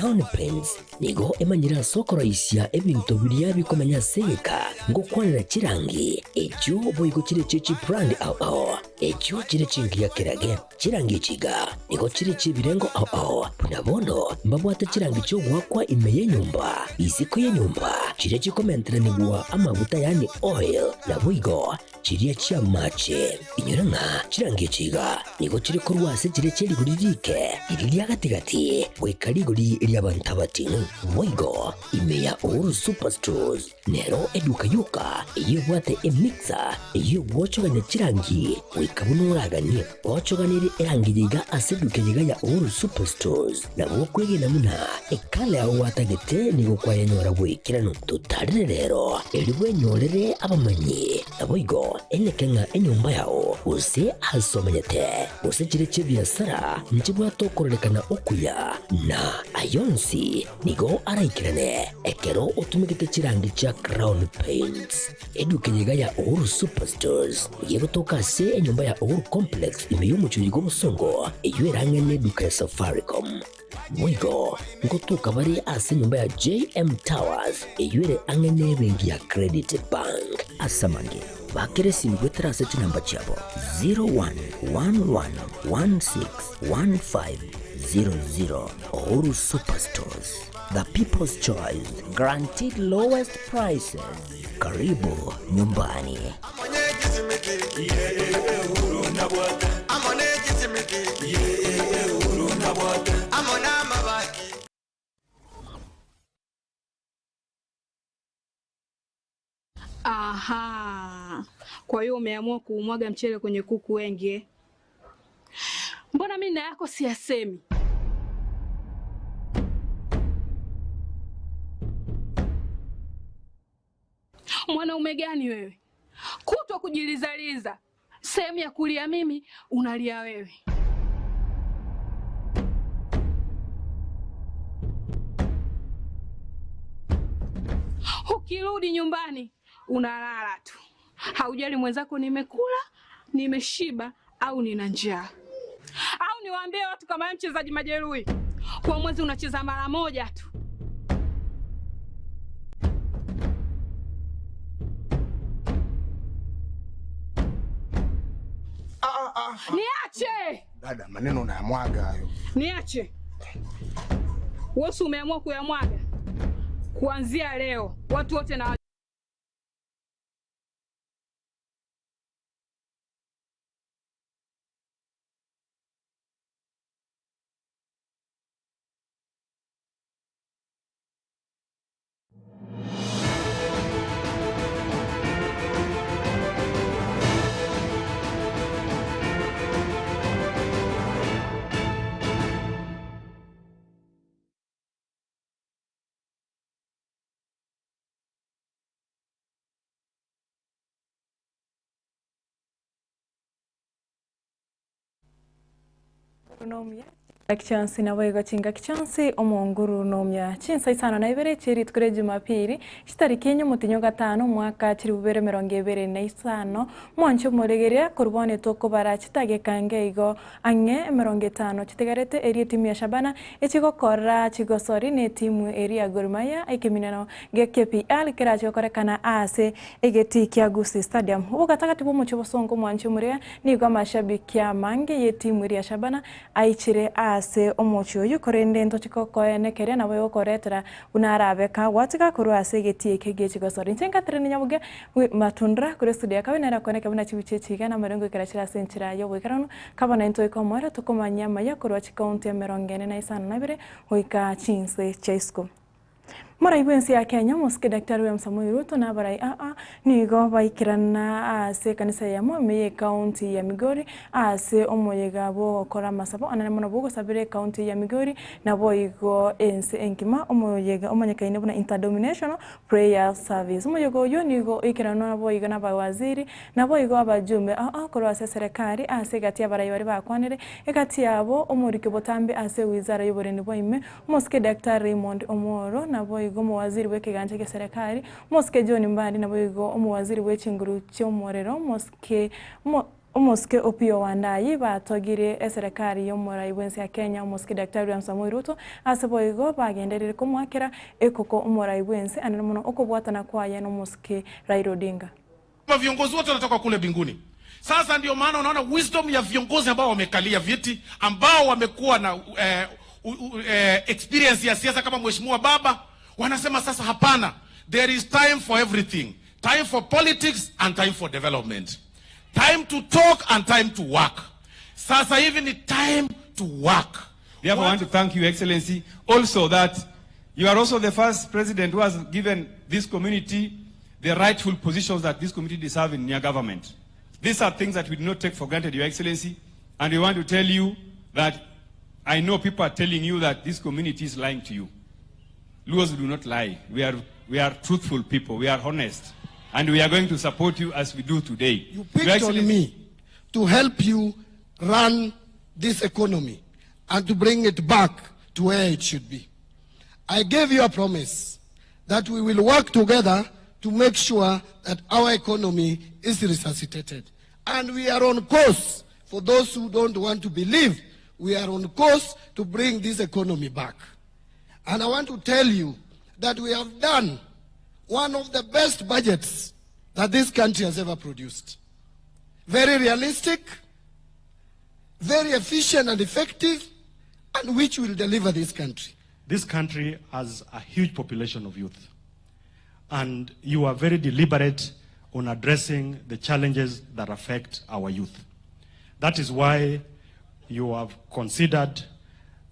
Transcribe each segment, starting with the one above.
Crown Paints nigo emanyire ase okoroisia ebinto biria bikomenya ase egeka ngokwanera chirangi echio boigo chire chie chibrand ao ao, echio chire chingiya kerage. Chirangi echi iga nigo chire chi'ebirengo ao ao, buna bono mbabwate chirangi chi'ogoakwa ime y'enyomba, isiko y'enyomba, chiria chikomenteranigwa amaguta yaani oil, naboigo chiria chi'amache. Inyora ng'a chirangi echi iga nigo chire korwa ase chiria chie rigori riike, riria ria gati-gati, goika rigori ri'abanto abating'u. Boigo ime ya Uhuru Superstores Nero eduka yoka eyio ebwate emixer eyio egwochogania chirangi goika buna oraganie. Ochoganerie erangi eye iga ase eduka eye iga ya Uhuru Superstores. Nabo okwegena buna ekala yao gwatagete nigo kwayenyora goikeranu. Totarere rero erio bwenyorere abamanyi. Naboigo eneke ng'a enyomba yao gose aase omenyete gose chire chi'ebiasara nchibwate okororekana okuya na ayonsi Nigo araikerane ekero otumegete chirangi chia Crown Paints. Eduka eye iga ya Uhuru Superstores nigo egotoka ase enyomba ya Uhuru Complex ime y'omochie oyo bw'obosongo eyio ere ang'e n'eduka ya Safaricom. Boigo ngotoka bare ase enyomba ya JM Towers eyio ere ang'e n'ebenki ya Credit Bank. Ase amange, bakera esimi goetera ase chinamba chiabo 0111161500. Uhuru Superstores, the people's choice, guaranteed lowest prices. Karibu nyumbani. Aha, kwa hiyo umeamua kuumwaga mchele kwenye kuku wengi eh? Mbona mimi na yako siyasemi? Mwanaume gani wewe, kutwa kujilizaliza, sehemu ya kulia mimi unalia wewe. Ukirudi nyumbani unalala tu, haujali mwenzako nimekula, nimeshiba au nina njaa. Au niwaambie watu kama wewe mchezaji majeruhi, kwa mwezi unacheza mara moja tu. Niache Dada, maneno unayamwaga hayo. niache. Wewe si umeamua kuyamwaga? Kuanzia leo watu wote na Nomia chingaki chionsi naboigo chingaki chionsi omonguru nomia chinsa isano na ibere chie rituko ria Jumapili chitariki enye omotinyi o gatano omwaka chilifu bibere emerongo ebere na isano mwanche omoregeria korwa bono tokobara chitageka nge igo ang'e emerongo etano chitigarete erio etimu ya Shabana echigokora chigosori na etimu eria ya Gor Mahia ekemineno gia KPL kerache gokorekana ase egetii kia Gusii Stadium. Obogatagati bw'omochie obosongo omwanchi omoria nigo amashabiki amange y'etimu eria ya Shabana aichire ase omochie oyio, korende ntoche gokoenekeria nabo egokoretera buna arabe kagwatiga korwa ase egetii eke gie chigosori. Inche nkaterania nyaboge matundra korwa estudio ya kabere nere akoeneke buna chibicha echi iga namarengo goikera chire ase enchera y'oboikeranu kaba naintwe goika omoerio tokomanyia amaya korwa chikaunti emerongo ene na isano na ibere goika chinse chia isiko. Morai bw'ense ya Kenya, Omosike Daktari William Samoei Ruto na abarai aa nigo baikerana ase ekanisa eyemo ime y'ecounty ya Migori ase omoyega bw'ogokora amasabo anene mono bw'ogosabera ecounty ya Migori naboigo ense enkima omoyega omanyekaine buna Interdenominational Prayer Service. Omoyega oyio nigo oikeranwa naboigo nabawaziri Naboigo abajumbe ao korwa ase eserekari ase egati y'abarai baria bakwanire, egati yabo omoriki botambe ase ewizara y'oborendi bwa ime, omosike Daktari Raymond Omoro, naboigo omowaziri bw'ekegancha gi'eserekari, omosike John Mbadi, naboigo omowaziri bw'echinguru chi'omorero, omosike. Omosike Opiyo Wandayi batogirie eserekari y'omorai bw'ense ya Kenya omosike Daktari William Samoei Ruto ase boigo bagenderire komoakera ekoko omorai bw'ense anene mono okobwatana kwaye n'omosike Raila Odinga. Viongozi wote wanatoka kule mbinguni. Sasa ndio maana unaona wisdom ya viongozi ambao wamekalia viti, ambao wamekuwa na eh, eh, experience ya siasa kama mheshimiwa baba, wanasema sasa hapana, there is time for everything, time for politics and time for development, time to talk and time to work. Sasa hivi ni time to work. Therefore, I want to thank you, Excellency, also that you are also the first president who has given this community the rightful positions that this community deserves in your government. These are things that we do not take for granted, Your Excellency, and we want to tell you that I know people are telling you that this community is lying to you. Luos do not lie. We are truthful people. We are honest. And we are going to support you as we do today. You picked on me to help you run this economy and to bring it back to where it should be. I gave you a promise that we will work together to make sure that our economy is resuscitated. And we are on course, for those who don't want to believe, we are on course to bring this economy back. And I want to tell you that we have done one of the best budgets that this country has ever produced. Very realistic, very efficient and effective, and which will deliver this country. This country has a huge population of youth, and you are very deliberate on addressing the challenges that affect our youth. That is why you have considered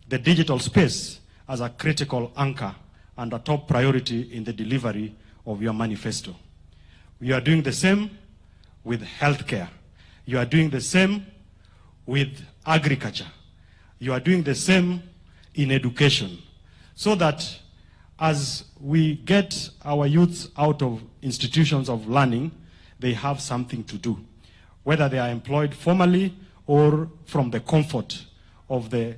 the digital space as a critical anchor and a top priority in the delivery of your manifesto. You are doing the same with healthcare. You are doing the same with agriculture. You are doing the same in education, so that as we get our youths out of institutions of learning, they have something to do, whether they are employed formally or from the comfort of the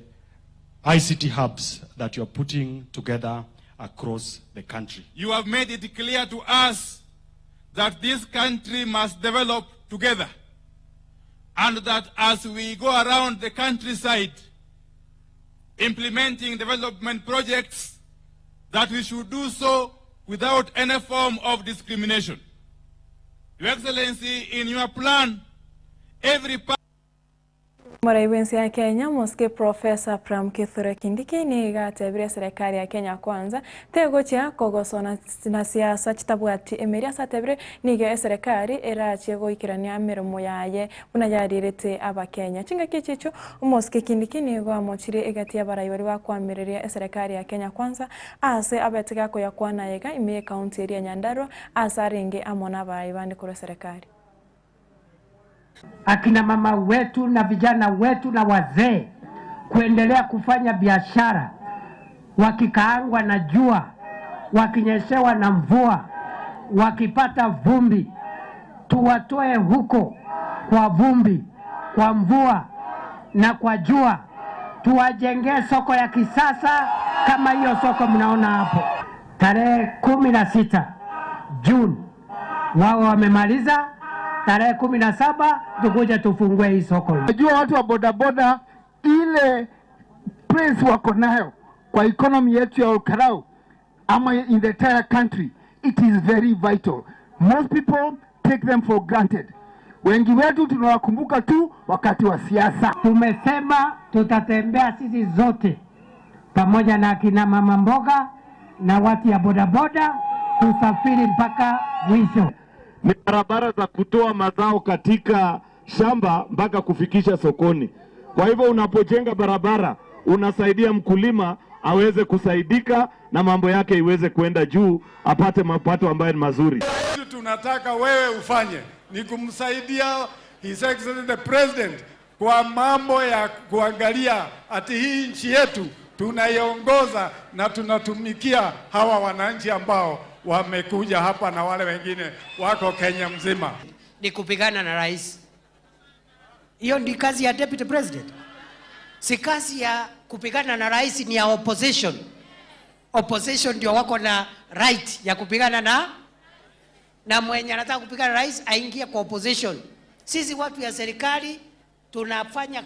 ICT hubs that you're putting together across the country. You have made it clear to us that this country must develop together, and that as we go around the countryside implementing development projects, that we should do so without any form of discrimination. Your Excellency, in your plan, every part Omorai bw'ense ya Kenya, Omosike Professor Pram Kithure Kindiki nigo atebire eserekari ya Kenya Kwanza tegochia kogosona na siasa chitabwati emeri ase atebire nigo eserekari erachie goikerania emeremo yaye buna yarirete Abakenya. Chingaki echi echio Omosike Kindiki nigo amochire egati y'abarai baria bakoamereria eserekari ya Kenya Kwanza ase abete gakoyakwana iga ime y'ecounty eria ya Nyandarua ase arenge amo n'abarai bande korwa eserekari. Akina mama wetu na vijana wetu na wazee kuendelea kufanya biashara wakikaangwa na jua, wakinyeshewa na mvua, wakipata vumbi, tuwatoe huko kwa vumbi, kwa mvua na kwa jua, tuwajengee soko ya kisasa kama hiyo soko mnaona hapo. Tarehe 16 Juni wao wamemaliza, tarehe 17 tukuje tufungue hii soko. Najua watu wa bodaboda ile place wako nayo kwa economy yetu ya Olkalou ama in the entire country, it is very vital. Most people take them for granted. Wengi wetu tunawakumbuka tu wakati wa siasa. Tumesema tutatembea sisi zote pamoja na akina mama mboga na watu ya bodaboda tusafiri mpaka mwisho. Ni barabara za kutoa mazao katika shamba mpaka kufikisha sokoni. Kwa hivyo unapojenga barabara unasaidia mkulima aweze kusaidika na mambo yake iweze kuenda juu, apate mapato ambayo ni mazuri. Kitu tunataka wewe ufanye ni kumsaidia His Excellency the President kwa mambo ya kuangalia ati hii nchi yetu tunaiongoza na tunatumikia hawa wananchi ambao wamekuja hapa na wale wengine wako Kenya mzima. Ni kupigana na rais. Hiyo ndi kazi ya deputy president. Si kazi ya kupigana na rais, ni ya opposition. Opposition ndio wako na right ya kupigana na mwenye anataka kupigana na rais aingie kwa opposition. Sisi watu ya serikali tunafanya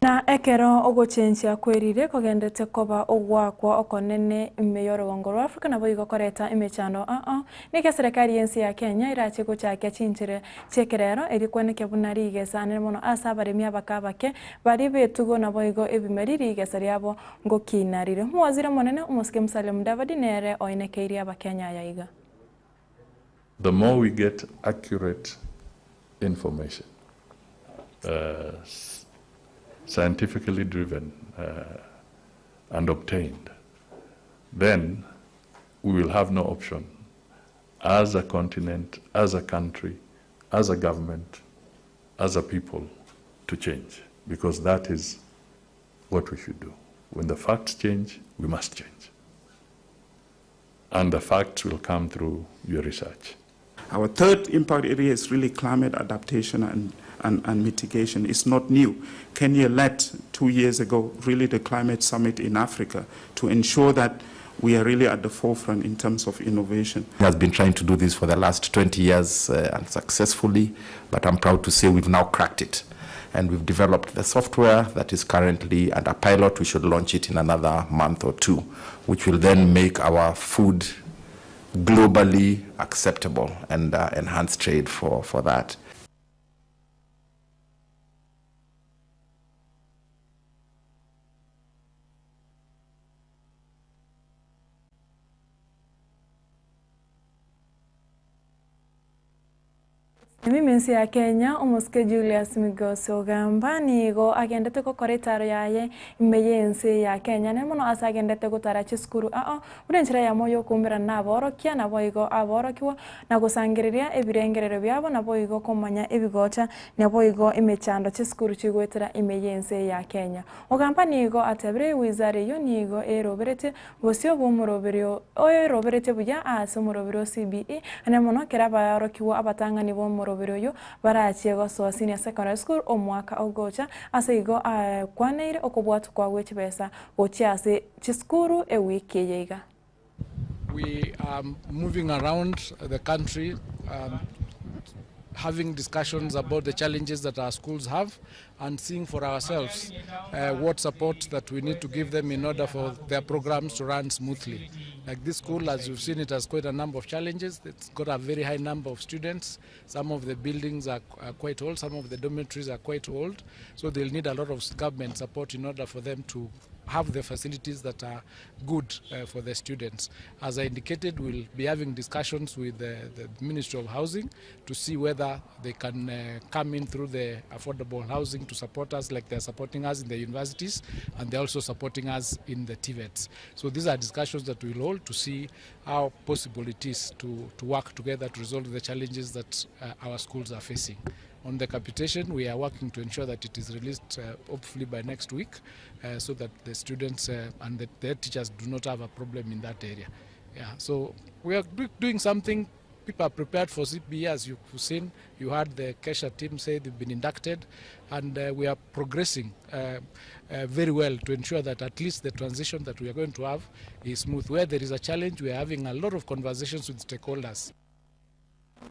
Na ekero ogochenchia kwerire kogendete koba ogoakwa okonene ime y'orogongo rwa Africa naboigo koreta emechando ao nigo eserekari y'ense ya Kenya erache gochakia chinchere chi'ekerero erio kwenekia buna rigesa anene mono ase abaremi abake abake baria b'etugo naboigo ebimeri rigesa riabo ngokina rire. Omowaziri omonene omosike Musalia Mudavadi nere oenekeirie abakenya aya iga. The more we get accurate information, uh, scientifically driven uh, and obtained, then we will have no option as a continent, as a country, as a government, as a people to change, because that is what we should do. When the facts change, we must change. And the facts will come through your research. Our third impact area is really climate adaptation and, and, and mitigation. It's not new. Kenya led 2 years ago really the climate summit in Africa to ensure that we are really at the forefront in terms of innovation. Has been trying to do this for the last 20 years unsuccessfully, but I'm proud to say we've now cracked it. And we've developed the software that is currently under pilot. We should launch it in another month or two, which will then make our food globally acceptable and enhance trade for, for that. Emiminsi ya Kenya, omosike Julius Migosi Ogamba nigo agendete gokora etaro yaye ime y'ense ya Kenya nere mono ase agendete gotara chisukuru ao buna enchera eyemo y'okoumerana na aborokia naboigo aborokigwa na gosangereria ebirengerero biabo naboigo komanya ebigocha naboigo emechando chisukuru chigoetera ime y'ense ya Kenya. Ogamba nigo atebire ewizara eyio nigo eroberetie Bosio bw'omoroberio oyoiroberetie buya ase omoroberio o CBE, ane mono ekero abaorokigwa abatang'ani b'omoroberio oyio barachie gosoa Senior Secondary School omwaka ogocha, ase igo akwaneire okobwatwa kwa gwe chibesa gochia ase chisukuru ewiki eye iga. We are moving around the country having discussions about the challenges that our schools have and seeing for ourselves uh, what support that we need to give them in order for their programs to run smoothly. Like this school, as you've seen, it has quite a number of challenges. It's got a very high number of students. Some of the buildings are, are quite old, some of the dormitories are quite old. So they'll need a lot of government support in order for them to have the facilities that are good uh, for the students. As I indicated, we'll be having discussions with the, the Ministry of Housing to see whether they can uh, come in through the affordable housing to support us like they're supporting us in the universities and they're also supporting us in the TVETs. So these are discussions that we'll hold to see how possible it is to, to work together to resolve the challenges that uh, our schools are facing. On the capitation, we are working to ensure that it is released uh, hopefully by next week uh, so that the students uh, and the, their teachers do not have a problem in that area. Yeah, so we are do doing something. People are prepared for CBE, as you've seen. You heard the Kesha team say they've been inducted, and uh, we are progressing uh, uh, very well to ensure that at least the transition that we are going to have is smooth. Where there is a challenge, we are having a lot of conversations with stakeholders.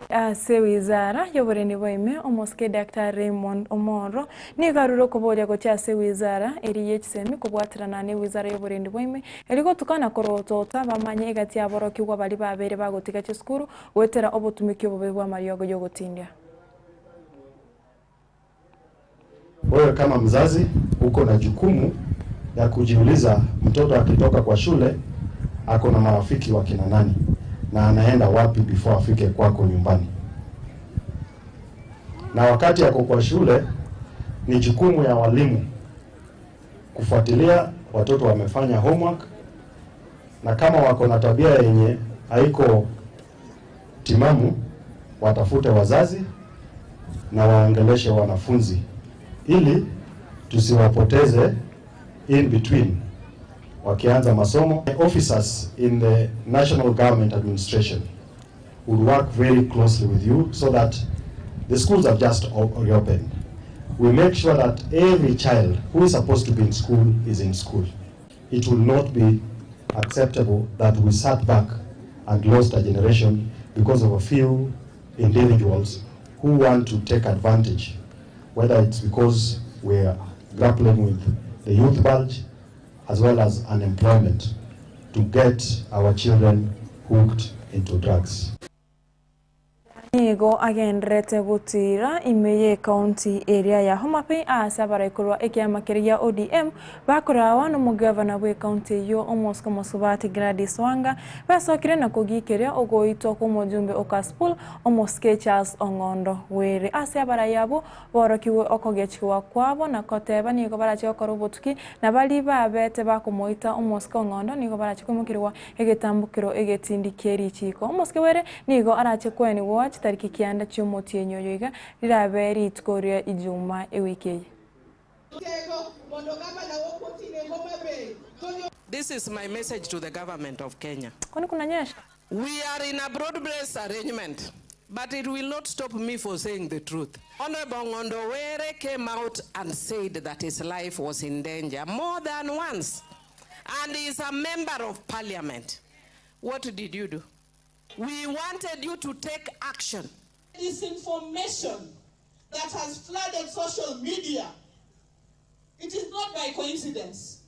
Ase ewizara y'oborendi bwa ime, omosike Daktari Raymond Omoro nigo arure okoboria gochia ase ewizara eria ye chisemi kobwaterana na ewizara y'oborendi bwa ime erio gotuka na korotota bamanye egati y'aborokigwa baria babeire bagotiga chisukuru goetera obotumiki obobe bwa amariogo y'ogotindia. Wewe kama mzazi uko na jukumu ya kujiuliza, mtoto akitoka kwa shule ako na marafiki wa kina nani na anaenda wapi before afike kwako nyumbani. Na wakati ako kwa shule, ni jukumu ya walimu kufuatilia watoto wamefanya homework, na kama wako na tabia yenye haiko timamu, watafute wazazi na waongeleshe wanafunzi ili tusiwapoteze in between wakianza masomo. Officers in the national government administration would work very closely with you so that the schools have just reopened. We make sure that every child who is supposed to be in school is in school. It will not be acceptable that we sat back and lost a generation because of a few individuals who want to take advantage, whether it's because we're grappling with the youth bulge as well as unemployment, to get our children hooked into drugs. Nigo agendererete gotiira ime y'ecounty eria ya Homa Bay aase abarai korwa ekiama keria gia ODM bakorawa nomogavana bw'ecounty eyio omosike omosubati Gladys Wanga besokire na kogiikeria ogoitwa kw'omojumbe o Kasipul omosike Charles Ong'ondo Were. Ase abarai abwo Borokigwe okogechigwa kwabo na koteba nigo barache gokora obotuki, na baria babete bakomoita omosike ong'ondo nigo barache koimokerigwa egetambokero egetindi kie richiiko. Omosike bwere nigo arache kwenigwa chitariki kianda chi'omotienyi oyo iga rirabe rituko ria Ijuma ewiki eye. This is my message to the government of Kenya. Kwani kunanyesha? We are in a broad-based arrangement, but it will not stop me for saying the truth. Honorable Ong'ondo Were came out and said that his life was in danger more than once, and he is a member of parliament. What did you do? We wanted you to take action. Disinformation that has flooded social media, it is not by coincidence.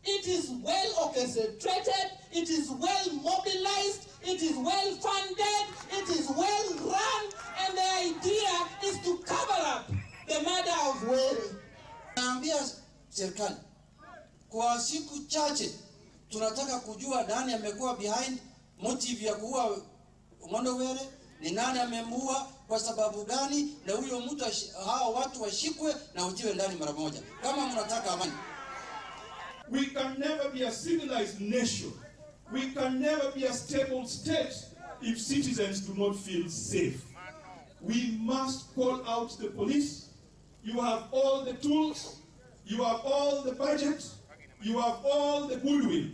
It is well orchestrated, it is well mobilized, it is well funded, it is well run, and the idea is to cover up the murder of Were. Naambia serikali kwa siku chache tunataka kujua nani amekuwa behind motive ya kuua Ong'ondo Were, ni nani amemuua, kwa sababu gani, na huyo mtu hawa watu washikwe na utiwe ndani mara moja, kama mnataka amani. We can never be a civilized nation. We can never be a stable state if citizens do not feel safe. We must call out the police. You have all the tools, you have all the budget, you have all the goodwill.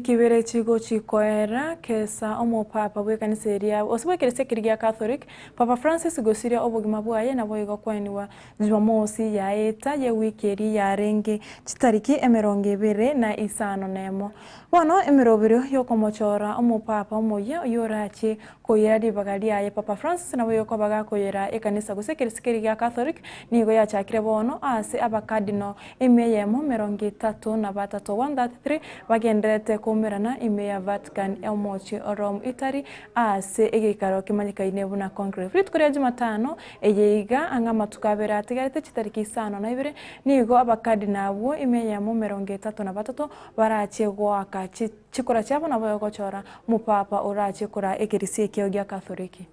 Chibere chigochi koera kesa omopapa bw'ekanisa eria gose bw'ekeresia keria gia Catholic, Papa Francis gosiria obogima bwaye naboigo koenigwa Jumamosi yaeta y'ewiki eria yarenge chitariki emerongo ebere na isano nemo. Bono emeroberio y'okomochora omopapa omoyia oyio orache koyera ribaga riaye Papa Francis naboigo koba gakoyera ekanisa gose ekeresia keria gia Catholic nigo yachakire bono ase abakadino emia eyemo emerongo etato na batato, 133, bagendererete koumerana ime ya Vatican omochie o Rome Italy ase egeikaro kemanyekaine buna Conclave. Rituko ria Jumatano eye iga ang'e amatuko abere atigarete chitariki isano na ibere nigo abakadino abwo emia eyemo emerongo etato na batato barache goaka chikura chiabo nabo gochora omopapa orache koraa ekerisia ekio gia Katholiki.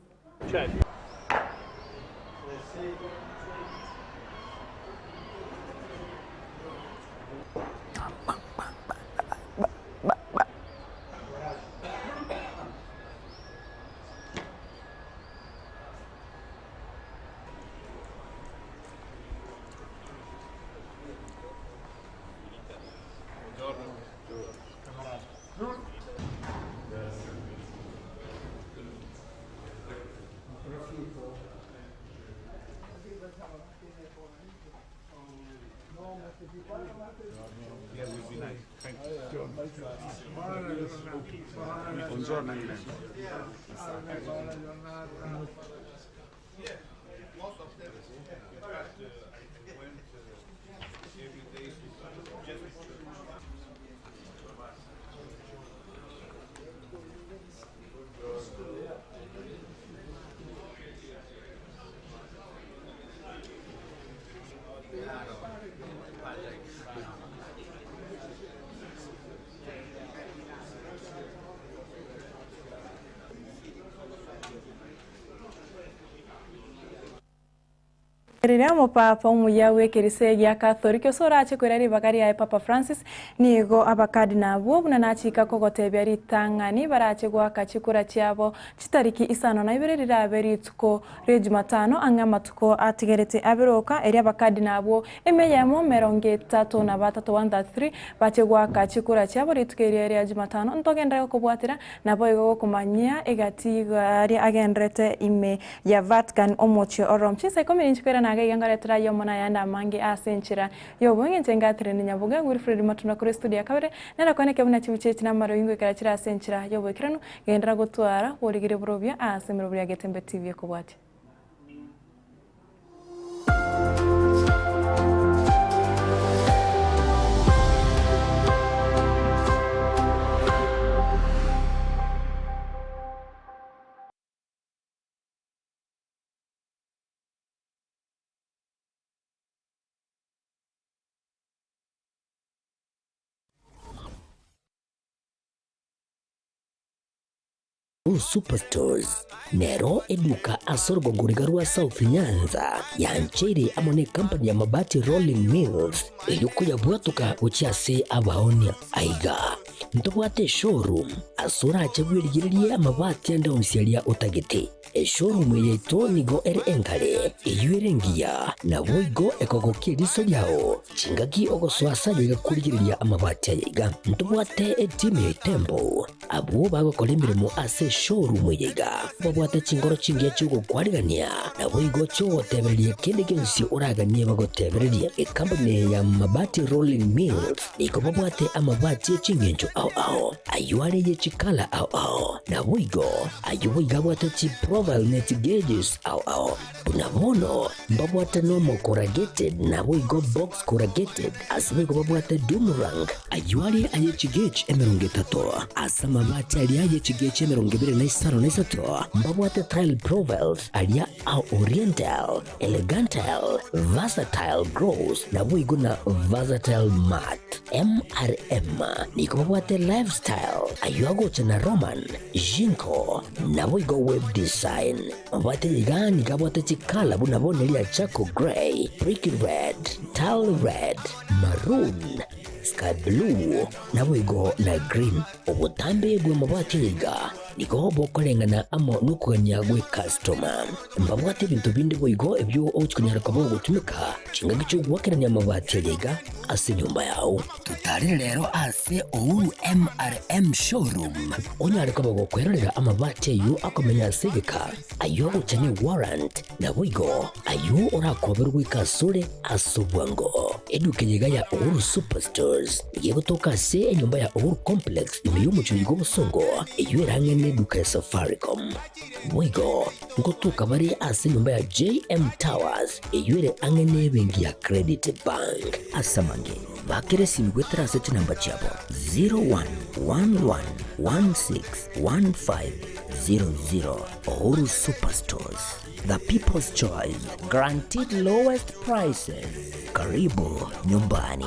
Riria omopapa omuya bw'ekerisia gia Katholiki ase orache koira ribaga riaye Papa Francis, nigo abakadina abwo buna nachika kogotebia ritang'ani barache goaka chikura chiabo chitariki isano na ibere rirabe rituko ria Jumatano ang'e amatuko atigerete abere oka erio abakadina abwo emia eyemo emerongo etato na batato 133 bache goaka chikura chiabo rituko erio ria Jumatano ntogenderere gokobwatera naboigo gokomanyia egati aria agendererete ime ya Vatican omochie o Rome. Chinsa ikomi ninche koirana iga iga ngoretera ayio amo nayande amange ase enchera y'obong'e inche ngaterenia Nyaboga Wilfred Matunda korwa estudio ya kabere nere kwane buna chibucha echi namaro ingoikera chire ase enchera y'oboikeranu genderera gotwara borigiri borobia ase emeroberi ya Getembe TV ekobwatia. Uhuru Superstores nero eduka ase orogongo riga rwa South Nyanza yancheire amo ne company ya Mabati Rolling Mills erio koyabwatoka gochia ase abaonia. Aiga ntobwate eshowroom ase orache bwerigererie amabati ande onsi aria otagete. Eshowroom eye yaito nigo ere enkare, eyio ere engiya, naboigo ekogokia eriso riao chingaki ogosoa ase aye iga korigereria amabati aya iga. Ntobwate etimu ya Itembo Abwo bagokora emeremo ase eshowroom eye iga babwate chingoro chingiya chi'ogokwarigania, naboigo chi'ogotebereria kende gionsi oraganie bagotebererie. Ekampuni eye ya Mabati Rolling Mills nigo babwate amabati e chingencho ao ao, ayio are ye chikala ao ao, naboigo ayio boigo abwate chiprofile ne chigauges ao ao. Buna bono mbabwate nomo corrugated naboigo box corrugated, ase boigo babwate doom rank. Ayio are aye chigauge 30, ase amabati aria aye chigauge 23, mbabwate tile profiles aria a oriental, elegantile, versatile gloss, naboigo na versatile matte. MRM nigo babwate lifestyle, ayio agocha na Roman, Jinko, naboigo web design. Mabwate iga nigo abwate chikala buna bono eria charcoal grey, brick red, tile red, maroon, sky blue, naboigo na green. Obotambe bw'amabati aya iga nigo bokoreng'ana amo nokogania gw'ekastoma. Mbabwate ebinto binde boigo ebio ogochi konyara koba ogotumeka chingaki chi'ogoakerania amabati aya iga ase enyomba yao. Totarire rero ase Uhuru MRM Showroom onyare koba gokwerorera amabati ayio akomenya ase egeka, ayio agocha ne warrant, naboigo ayio orakoberwe goika asore ase obwango. Eduka eye iga ya Uhuru Superstores nigo egotoka ase enyomba ya Uhuru Complex ime y'omochie oiga obosongo, eyio ere ang'e neduka ya Safaricom. Boigo ngotoka bare ase enyomba ya JM Towers eyio ere ang'e nebenki ya Credit Bank. Ase amange, bakera esimi goetera ase chinamba chiabo 0111161500. Uhuru Superstores, the people's choice, guaranteed lowest prices. Karibu nyumbani.